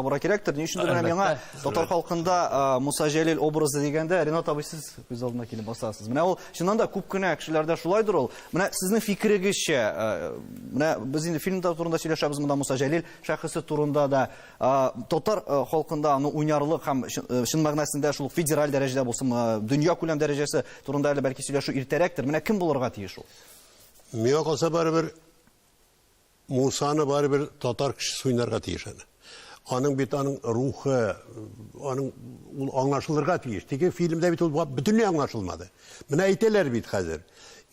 Табарга кирәктер. Ни өчендер менә миңа татар халкында Муса Җәлил образы дигәндә Ренат абый сез күз алдына килеп басасыз. Менә ул чыннан да күп кенә кешеләрдә шулайдыр ул. Менә сезнең фикерегезчә, менә без инде фильм турында сөйләшәбез монда Муса Җәлил шәхесе турында да. Татар халкында аны уйнарлык һәм чын мәгънәсендә шул федераль дәрәҗәдә булсын, дөнья күләм дәрәҗәсе турында әле бәлки сөйләшү иртәрәктер. Менә кем булырга тиеш ул? Миңа калса барыбер Мусаны барыбер татар кешесе уйнарга тиеш аны. Аның бит аның рухы, аның ул аңлашылырга тиеш. Теге фильмда бит ул бөтенләй аңлашылмады. Менә әйтәләр бит хәзер.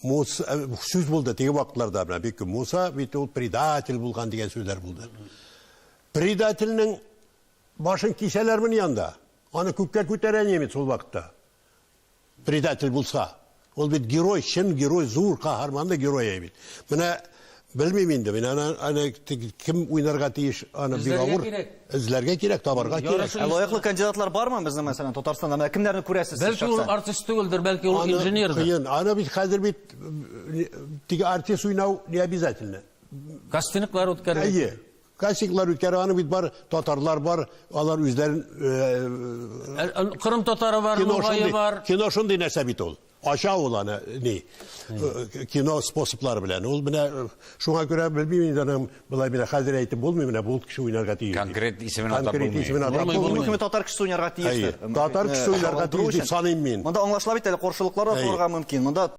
Муса э, сүз булды теге вакытларда менә бик Муса бит ул предатель булган дигән сүзләр булды. Предательнең башын кисәләрмени анда? Аны күккә күтәрә немец ул вакытта. Предатель булса. Ул бит герой, чын герой, зур каһарманлы герой бит. Менә белмим инде, мин аны, аны кем уйнарга тиеш, аны бик авыр. Эзләргә кирәк, табарга кирәк. Ә лаеклы кандидатлар бармы безнең, мәсәлән, Татарстанда? Менә кемнәрне күрәсез сез Бәлки ул артист түгелдер, бәлки ул инженердыр. Кыен. Аны бит хәзер бит теге артист уйнау не обязательно. Кастинглар үткәрергә. Әйе. Кастинглар үткәрү, аны бит бар, татарлар бар, алар үзләрен Кырым татары бар, нугае бар. Кино шундый нәрсә бит ул. Ача ул аны ни кино способлары белән. Ул менә шуңа күрә белмим инде аның болай менә хәзер әйтеп булмый, менә бу кеше уйнарга тиеш. Конкрет исемен атап булмый. Конкрет исемен атап булмый. Мөһиме татар кешесе уйнарга тиештер. Татар кешесе уйнарга тиеш дип саныйм мин. Монда аңлашыла бит әле, каршылыклар да туарга мөмкин. Монда.